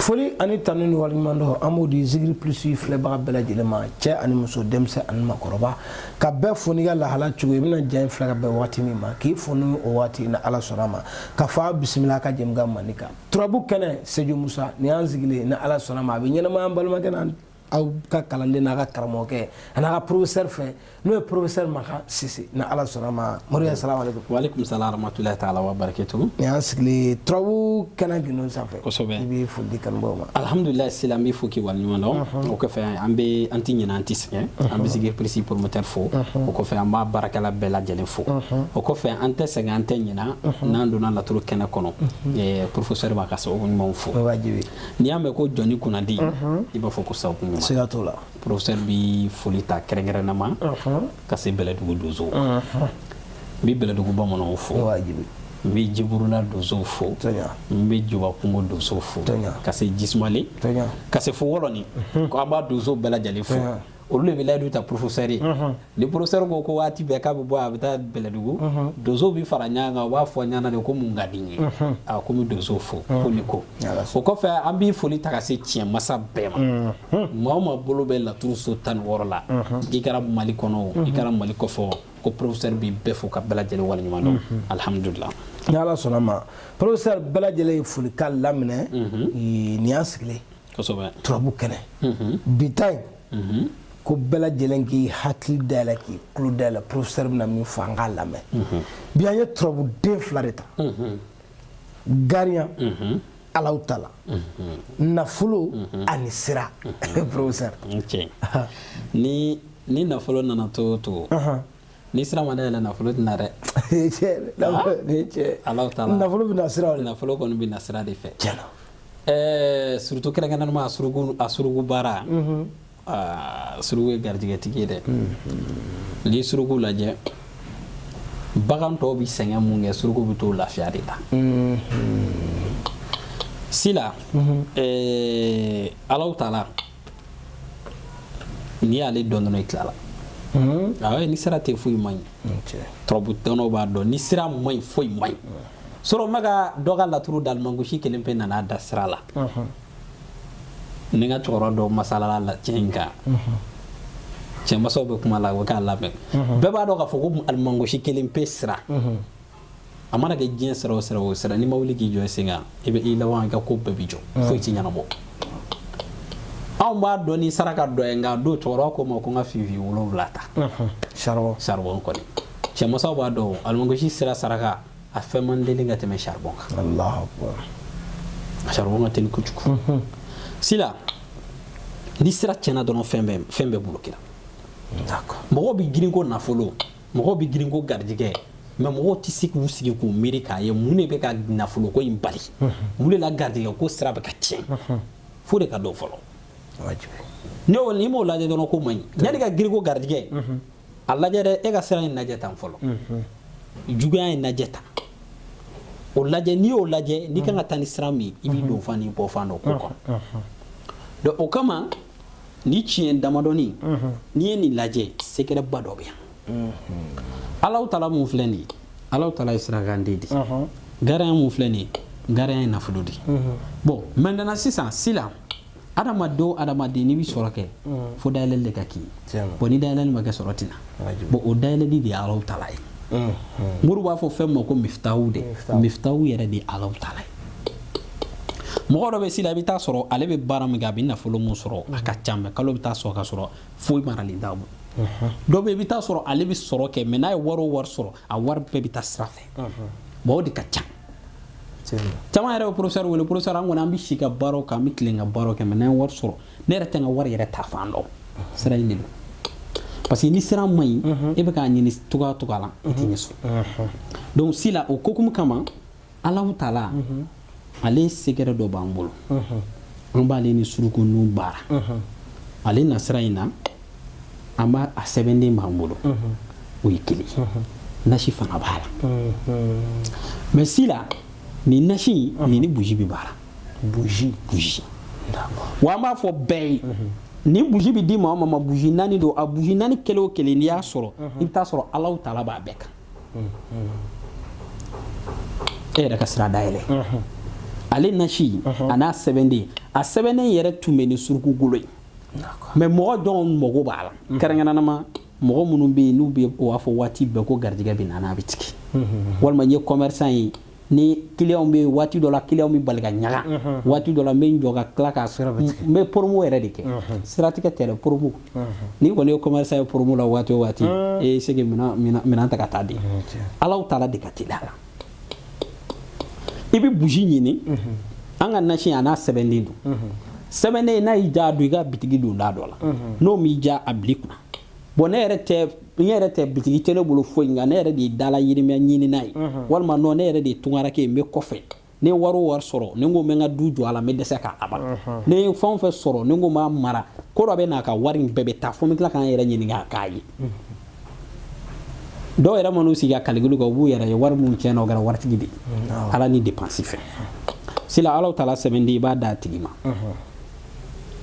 Foli ani tanu ni waleɲumandɔn, an b'o di Zikiri Plus filɛbaga bɛɛ lajɛlen ma, cɛ ani muso, denmisɛn ani makɔrɔba, ka bɛɛ fo n'i ka lahala cogo. I bɛna ja in filɛ ka bɛn waati min ma, k'i fo ni o waati ni Ala sɔnna a ma, ka fɔ a bisimila a ka jɛmukan mandi kan, turabu kɛnɛ. Seju Musa nin y'an sigilen ni Ala sɔnna a ma, a bɛ ɲɛnamaya an balimakɛ n'an aw ka kalanden n'a ka karamɔgɔkɛ a n'a ka professeur fɛ, n'o ye professeur Makan Sise, ni Ala sɔnna ma. Morikɛ, salamu aleykum. Waaleykum salam rahmatulahi taala wa barakatuhu. Nin y'an sigilen turabu kɛnɛ gindo sanfɛ. Kosɛbɛ. I bɛ foli di kanubagaw ma. Alhamdulilayi, sila, an b'i fo k'i waleɲuman dɔn. O kɔfɛ, an bɛ, an ti ɲinɛ, an ti sɛgɛn, an bɛ Zikiri Plus promoteur fo. O kɔfɛ, an b'a baarakɛla bɛɛ lajɛlen fo. O kɔfɛ, an tɛ sɛgɛn, an tɛ ɲinɛ, n'an donna laturu kɛnɛ kɔnɔ, professeur b'a ka sababu ɲumanw fo. O wajibi. N'i y'a mɛn ko jɔnni kunnandi, i b'a fɔ ko sababu ɲuman. Siga t'o la. Professeur bi foli ta kɛrɛnkɛrɛnnama ka se Bɛlɛdugu donsow, n bɛ Bɛlɛdugu bamananw fo. O wajibi. N bɛ Jiburula donsow fo. N bɛ Jobakungo donsow fo. Ka se Jisumale, ka se fo Wɔlɔni, ko an b'a donsow bɛɛ lajɛlen fo. Olu de bɛ layidu ta professeur ye. Ni professeur ko ko waati bɛɛ k'a bɛ bɔ, a bɛ taa Bɛlɛdugu, donsow bɛ fara ɲɔgɔn kan, u b'a fɔ ɲɔgɔn de ko mun ka di n ye, a ko n bɛ donsow fo ko ni ko. O kɔfɛ, an bɛ foli ta ka se tiɲɛ masa bɛɛ ma. Maa o maa bolo bɛ laturu so 16 la, i kɛra Mali kɔnɔ o, i kɛra Mali kɔfɛ o, ko professeur b'i bɛɛ fo ka bɛɛ lajɛlen waleɲuman dɔn, alhamdulilah. Ni Ala sɔnna ma, professeur, bɛɛ lajɛlen ye folikan laminɛ. Nin y'an sigilen turabu kɛnɛ bi ta in, ko bɛɛ lajɛlen k'i hakili dayɛlɛ, k'i tulo dayɛlɛ, professeur bɛna min fɔ, an k'a lamɛn. Bi, an ye turabuden fila de ta: gariyan Alahu Taala, nafolo ani sira, professeur. Ok, ni nafolo nana togo o togo, ni sira ma dayɛlɛ, nafolo tɛna dɛ. Cɛ, nin ye cɛ. Alahu Taala. Nafolo bɛna sira o de. Nafolo kɔni bɛ na sira de fɛ. Tiɲɛna. Surtout kɛrɛnkɛrɛnnama a suruku, a suruku baara. Aa, suruku ye garijɛgɛtigi ye dɛ. N'i ye suruku lajɛ, bagan tɔw bɛ sɛgɛn mun kɛ, suruku bɛ t'o lafiya de ta. Sila, Alahu Taala, n'i y'ale dɔn dɔrɔn, i tilala. Awɔ, ni sira tɛ, foyi man ɲi. Turabu dɔnnaw b'a dɔn, ni sira man ɲi, foyi man ɲi. Sɔrɔ n bɛ ka dɔ ka laturu dalimangosi kelen pe nana da sira la. Ni n ka cɛkɔrɔba dɔ masalala la tiɲɛ in kan, cɛmasaw bɛ kuma la, u bɛ k'a lamɛn. Bɛɛ b'a dɔn k'a fɔ ko alimangosi kelen pe sira, a mana kɛ diɲɛ sira o sira o sira, n'i ma wuli k'i jɔ i sen kan, i bɛ i laban, i ka ko bɛɛ bi jɔ, foyi ti ɲɛnabɔ. Anw b'a dɔn ni saraka dɔ ye, nka don cɛkɔrɔba ko ma ko n ka finfin 7 ta. Charbon. Charbon kɔni, cɛmasaw b'a dɔn, alimangosi sira saraka, a fɛn man teli ka tɛmɛ charbon kan. Allahu akbar. Charbon ka teli kojugu. Sila, ni sira tiɲɛna dɔrɔn, fɛn bɛɛ bloqué. Mɔgɔw bɛ girin ko nafolo, mɔgɔw bɛ girin ko garijɛgɛ, mais mɔgɔw tɛ se k'u sigi k'u miiri k'a ye mun de bɛ ka nafolo ko in bali, mun de la garijɛgɛ ko sira bɛ ka tiɲɛ, fo de ka dɔn fɔlɔ. Wajibi. Ne o, n'i m'o lajɛ dɔrɔn, ko man ɲi. Yanni ka girin ko garijɛgɛ, a lajɛ dɛ, e ka sira in lajɛ tan fɔlɔ, juguya in lajɛ tan, o lajɛ. N'i y'o lajɛ, n'i kan ka taa ni sira min ye, i b'i don fan n'i bɔ fan dɔn ko kɔnɔ. Donc o kama, ni tiɲɛ damadɔni, n'i ye nin lajɛ, secret ba dɔ bɛ yan. Alahu Taala mun filɛ nin ye, Alahu Taala ye sirakanden di. Gariyan mun filɛ nin ye, gariyan ye nafolo di. Bon, maintenant sisan, sila, adamaden o adamaden, n'i bɛ sɔrɔ kɛ, fo dayɛlɛli de ka k'i ye. Bon, ni dayɛlɛli ma kɛ, sɔrɔ tɛ na. Bon, o dayɛlɛli de ye Alahu Taala ye. Moriw b'a fɔ fɛn min ma ko miftahu de. Miftahu yɛrɛ de ye Alahu Taala ye. Mɔgɔ dɔ bɛ sila, i bɛ taa sɔrɔ ale bɛ baara min kɛ, a bɛ nafolo mun sɔrɔ, a ka ca, mais kalo bɛ taa sɔrɔ ka sɔrɔ foyi maralen t'a bolo. Dɔ bɛ yen, i bɛ taa sɔrɔ ale bɛ sɔrɔ kɛ, mais n'a ye wari o wari sɔrɔ, a wari bɛɛ bɛ taa sira fɛ. Bon, o de ka ca. Caman yɛrɛ bɛ professeur wele: "Professeur, an kɔni, an bɛ si ka baaraw kɛ, an bɛ tilen ka baaraw kɛ, mais n'an ye wari sɔrɔ, ne yɛrɛ tɛ n ka wari yɛrɛ ta fan dɔn." Sira in de don, parce que ni sira man ɲi, e bɛ k'a ɲini cogoya o cogoya la, i tɛ ɲɛ sɔrɔ. Donc sila, o kokumu kama, Alahu Taala, ale secret dɔ b'an bolo, an b'ale ni suruku nun baara. Ale na sira in na, an b'a a sɛbɛnden b'an bolo, o ye kelen ye. Nasi fana b'a la, mais sila, nin nasi nin ni bougie bɛ baara. Bougie. Bougie. Wa an b'a fɔ bɛɛ ye, nin bougie bɛ di maa o maa ma, bougie naani don. A bougie naani kelen o kelen, n'i y'a sɔrɔ, i bɛ taa sɔrɔ Alahu Taala b'a bɛɛ kan, e yɛrɛ ka sira dayɛlɛ. Ale nasi a n'a sɛbɛnden, a sɛbɛnden yɛrɛ tun bɛ ni suruku golo ye. Mais mɔgɔ dɔw mago b'a la, kɛrɛnkɛrɛnnama mɔgɔ minnu bɛ yen n'u bɛ o b'a fɔ waati bɛɛ ko garijɛgɛ bɛ na n'a bɛ tigɛ, walima n ye commerçant ye, ni client bɛ waati dɔ la, client bɛ bali ka ɲaga waati dɔ la, n bɛ n jɔ ka tila ka n bɛ promo yɛrɛ de kɛ. Siratigɛ tɛ dɛ, promo. N'i kɔni ye commerçant ye promo la waati o waati, e se que minɛn ta ka taa di. Alaw taala de ka teli a la. I bɛ bougie ɲini, an ka nasi a n'a sɛbɛnden don. Sɛbɛnden, n'a y'i diya, a don i ka bitigi don da dɔ la. N'o m'i diya, a bil'i kunna. Bon, ne yɛrɛ tɛ, n yɛrɛ tɛ, bitigi tɛ ne bolo foyi, nka ne yɛrɛ de ye dala yirimɛ ɲinina ye, walima non, ne yɛrɛ de ye tunkarake ye, n bɛ kɔfɛ. Ne ye wari o wari sɔrɔ, ni n ko n bɛ n ka du jɔ a la, n bɛ dɛsɛ k'a ban. Ne ye fɛn o fɛn sɔrɔ, ni n ko n b'a mara, ko dɔ bɛ n'a ka wari in bɛɛ bɛ taa, fo n bɛ tila k'an yɛrɛ ɲininka k'a ye. Dɔw yɛrɛ man'u sigi ka calcul kɛ, u b'u yɛrɛ ye wari min tiɲɛna, o kɛra waritigi de ye ala ni dépense fɛ. Sila Ala taala sɛbɛnden, i b'a d'a tigi ma.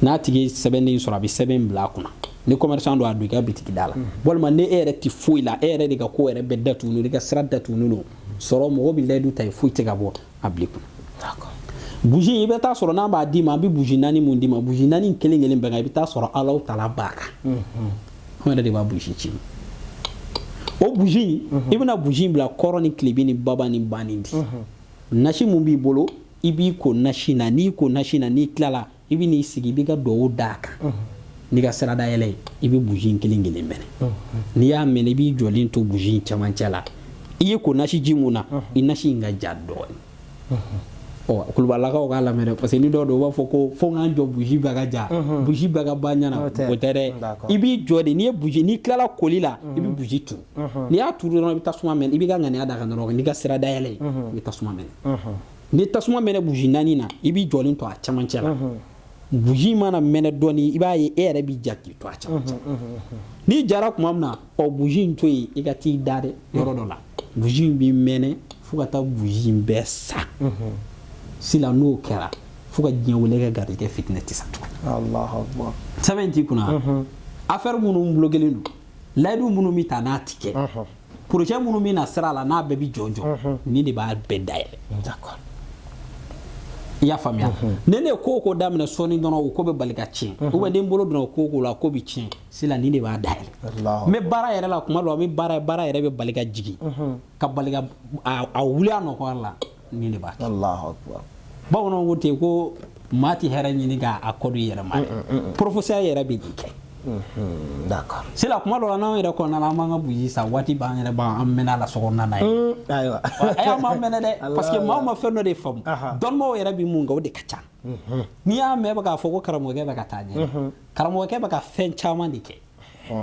N'a tigi ye sɛbɛnden sɔrɔ, a bɛ sɛbɛn bila a kunna. Ni commerçant don, a don i ka bitigi da la. Walima ni e yɛrɛ tɛ foyi la, e yɛrɛ de ka ko yɛrɛ bɛɛ datugunen don, i ka sira datugunen don, sɔrɔ mɔgɔ bɛ layidu ta ye, foyi tɛ ka bɔ, a bila i kunna. Bougie, i bɛ taa sɔrɔ n'an b'a d'i ma, an bɛ bougie naani mun d'i ma, bougie naani kelen kelen bɛɛ kan, i bɛ taa sɔrɔ Ala taala b'a kan. Anw yɛrɛ de b'a bougie ci. O bougie, i bɛna bougie bila kɔrɔ ni tilebin ni baba ni bani di. Nasi mun b'i bolo, i b'i ko nasi na. N'i ko nasi na, n'i tilala, i bɛ n'i sigi, i b'i ka duwawu d'a kan n'i ka sirada yɛlɛ ye. I bɛ bougie in kelen kelen mɛnɛ. N'i y'a mɛnɛ, i b'i jɔlen to bougie in cɛmancɛ la. I ye ko nasi ji mun na, i nasi in ka ja dɔɔni. Ɔ, kulubalakaw k'a lamɛn dɛ, parce que ni dɔw don, u b'a fɔ ko fo n k'an jɔ bougie bɛɛ ka ja, bougie bɛɛ ka ban ɲɛna. O tɛ dɛ, i b'i jɔ de. N'i ye bougie, n'i tilala koli la, i bɛ bougie turu. N'i y'a turu dɔrɔn, i bɛ tasuma mɛnɛ. I b'i ka ŋaniya d'a kan dɔrɔn, n'i ka sira dayɛlɛ ye, i bɛ tasuma mɛnɛ. Ni tasuma mɛnɛ bougie naani na, i b'i jɔlen to a cɛmancɛ la. Bougie mana mɛnɛ dɔɔni, i b'a ye e yɛrɛ b'i ja k'i to a cɛmancɛ. N'i jara tuma min na, ɔ, bougie in to yen, i ka t'i da dɛ yɔrɔ dɔ la. Bougie in b'i mɛnɛ fo ka taa bougie in bɛɛ sa. Sila n'o kɛra, fo ka diɲɛ wele, ka garijɛgɛ fitinɛ tɛ sa tugun. Allahu akbar. Sɛbɛn t'i kunna, affaire minnu bloqué don, layidu minnu bɛ ta n'a ti kɛ, projet minnu bɛ na sira la n'a bɛɛ bɛ jɔ jɔ, nin de b'a bɛɛ dayɛlɛ. I y'a faamuya? Ni ne ye ko o ko daminɛ sɔɔni dɔrɔn, o ko bɛ bali ka tiɲɛ, ou bien ni n bolo donna ko o ko la, ko bɛ tiɲɛ. Sila nin de b'a dayɛlɛ. N bɛ baara yɛrɛ la, kuma dɔ la, n bɛ baara yɛrɛ bɛ bali ka jigin, ka bali ka a wuli a nɔ la, nin de b'a kɛ. Allahu akbar. Bamananw ko ten ko maa tɛ hɛrɛ ɲini k'a kɔ don i yɛrɛ ma dɛ. Professeur yɛrɛ bɛ nin kɛ. Sila kuma dɔ la, n'anw yɛrɛ kɔnɔna la, an b'an ka bougie san waati b'an yɛrɛ b'an mɛnna a la sokɔnɔna na ye. Ayiwa. A y'an m'an mɛnɛ dɛ, parce que maaw ma fɛn dɔ de faamu. Dɔnnibaw yɛrɛ bɛ mun kɛ, o de ka ca. N'i y'a mɛn bɛ k'a fɔ ko karamɔgɔkɛ bɛ ka taa ɲɛ, karamɔgɔkɛ bɛ ka fɛn caman de kɛ.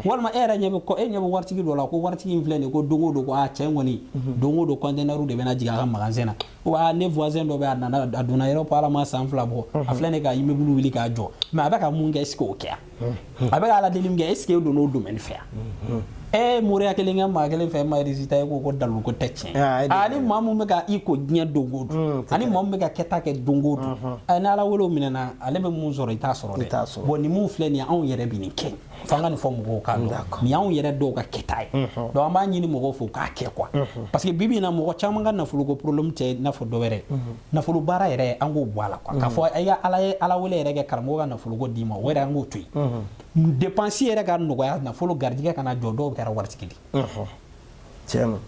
Walima e yɛrɛ ɲɛ bɛ e ɲɛ bɛ waritigi dɔ la ko waritigi in filɛ nin ye, ko don o don, ko a cɛ in kɔni, don o don conteneur de bɛna jigin a ka magasin na. Ou a ne voisin dɔ bɛ, a nana, a donna Europe, ala ma san 2 bɔ, a filɛ nin ye ka immeuble wuli k'a jɔ. Mais a bɛ ka mun kɛ? Est ce que o kɛ yan? A bɛ ka ala deli min kɛ, est ce que e donn'o domaine fɛ yan? E moriya kelen kɛ maa kelen fɛ, ma résultat ye, ko dalu ko tɛ tiɲɛ. Ani maa mun bɛ ka i ko diɲɛ don o don, ani maa mun bɛ ka kɛta kɛ don o don, ni ala wele minɛna, ale bɛ mun sɔrɔ, i t'a sɔrɔ dɛ. Bon, nin mun filɛ nin ye, anw yɛrɛ bɛ nin kɛ, f'an ka nin fɔ mɔgɔw k'a dɔn, nin y'anw yɛrɛ dɔw ka kɛta ye. Donc an b'a ɲini mɔgɔw fɛ u k'a kɛ quoi, parce que bi bi in na, mɔgɔ caman ka nafoloko problème tɛ i n'a fɔ dɔ wɛrɛ. Nafolo baara yɛrɛ, an k'o bɔ a la quoi, k'a fɔ i ka ala ye ala wele yɛrɛ kɛ karamɔgɔ ka nafoloko d'i ma, o yɛrɛ an k'o to yen. Dépense yɛrɛ ka nɔgɔya, nafolo garijɛgɛ kana jɔ, dɔw kɛra waritigi de.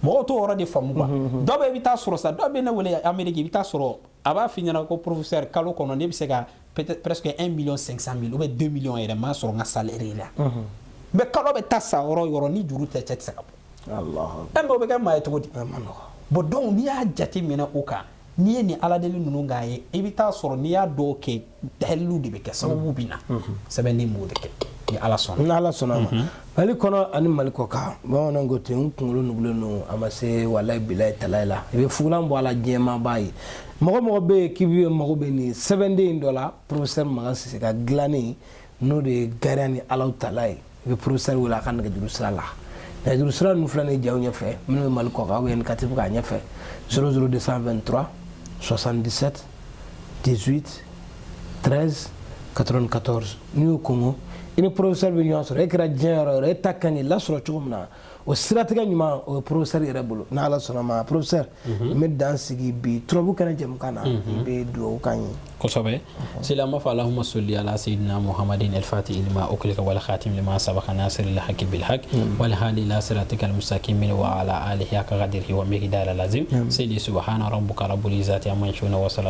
Mɔgɔw t'o yɔrɔ de faamu quoi. Dɔw bɛ, i bɛ taa sɔrɔ sa, dɔw bɛ ne wele Amérique, i bɛ taa sɔrɔ a b'a f'i ɲɛna ko professeur, kalo kɔnɔ ne bɛ se ka peut-être presque 1 million 500 mille ou bien 2 millions yɛrɛ m'a sɔrɔ n ka salaire la. Mais kalo bɛ taa sa yɔrɔ o yɔrɔ, ni juru tɛ, cɛ tɛ se ka bɔ. Ɛ, mais o bɛ kɛ maa ye cogo di? Bon, donc n'i y'a jate minɛ o kan, n'i ye nin aladeli ninnu k'a ye, i bɛ taa sɔrɔ n'i y'a dɔw kɛ, dalilu de bɛ kɛ sababu bɛ na. Sɛbɛnden b'o de kɛ ni Ala sɔnna. Ni Ala sɔnna a ma. Mali kɔnɔ ani Mali kɔ kan, bamananw ko ten, n kunkolo nugulen don a ma se, walayi bilayi talayi la, i bɛ fugulan bɔ a la, diɲɛmaa b'a ye. Mɔgɔ mɔgɔ bɛ yen k'i bɛ mago bɛ nin sɛbɛnden in dɔ la, professeur Makan Sise ka dilanni, n'o de ye gariya ni Alaw tala ye, i bɛ professeur wele a ka nɛgɛjuru sira la. Nɛgɛjuru sira ninnu filɛ nin ye jaw ɲɛfɛ, minnu bɛ Mali kɔ kan, ou bien indicatif k'a ɲɛfɛ, 00223 77 18 13 94. N'i y'o kɔngɔ, i ni professeur bɛ ɲɔgɔn sɔrɔ. E kɛra diɲɛ yɔrɔ o yɔrɔ, e ta kan k'i lasɔrɔ cogo min na, o O siratigɛ ɲuman, o ye professeur yɛrɛ bolo. N'Ala sɔnna ma, professeur, n bɛ dan sigi bi turabu kɛnɛ jɛmukan na. I bɛ dugawu k'an ye. Kosɛbɛ. Sila an b'a fɔ: اللهم صل على سيدنا محمد الفاتح لما أغلق والخاتم لما سبق ناصر الحق بالحق والهادي إلى صراطك المستقيم وعلى آله حق قدره ومقداره العظيم. سيدي، سبحان ربك رب العزة عما يصفون وسلام.